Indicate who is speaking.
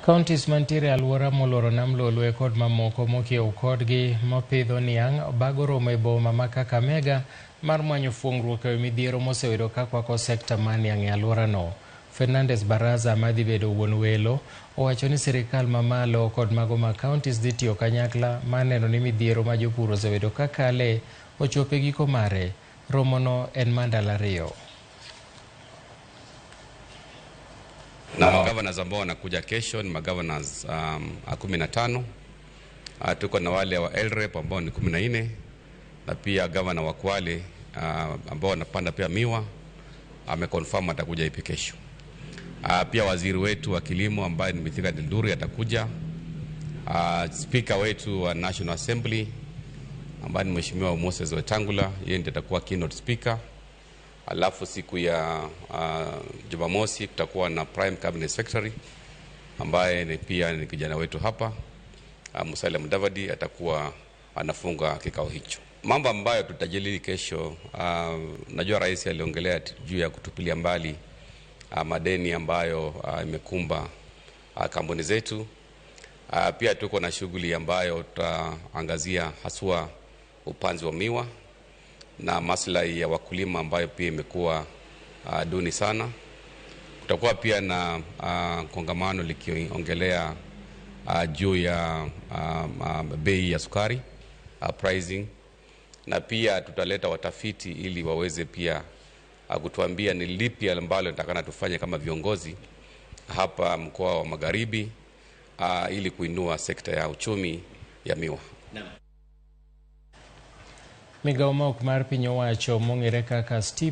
Speaker 1: Counties mantiere e alwora moluoro nam Lolwe kod mamoko mokiewo kodgi mapidho niang' bago romo e boma ma Kakamega mar manyo fuong'ruok ewi midhiero moseyudo ka kwako sekta mar niang' e alworano. Fernandes Baraza madhi bedo wuon welo owacho ni sirikal mamalo kod mago mag counties dhi tiyo kanyakla mar neno ni midhiero ma jopur osebedo ka kale ochopo e giko mare. Romono en mar ndalo 2.
Speaker 2: Na magavana ambao wanakuja kesho ni magavana 15. Tuko na wale wa LREP ambao ni 14 na pia gavana wa Kwale ambao wanapanda pia miwa ameconfirm atakuja ipi kesho. Pia waziri wetu wa kilimo ambaye ni Mithika Linturi atakuja. Speaker wetu wa National Assembly ambaye ni Mheshimiwa Moses Wetangula, yeye ndiye atakuwa keynote speaker. Alafu siku ya Jumamosi kutakuwa na Prime Cabinet Secretary ambaye ni pia ni kijana wetu hapa, Musalia Mudavadi atakuwa anafunga kikao hicho. Mambo ambayo tutajadili kesho, najua rais aliongelea juu ya kutupilia mbali madeni ambayo imekumba kampuni zetu. Pia tuko na shughuli ambayo tutaangazia haswa upanzi wa miwa na maslahi ya wakulima ambayo pia imekuwa duni sana. Kutakuwa pia na kongamano likiongelea juu ya bei ya sukari, pricing, na pia tutaleta watafiti ili waweze pia kutuambia ni lipi ambalo tutakana tufanye kama viongozi hapa mkoa wa Magharibi ili kuinua sekta ya uchumi ya miwa.
Speaker 1: Migawo ma ok mar piny owacho mong'ere kaka STIP.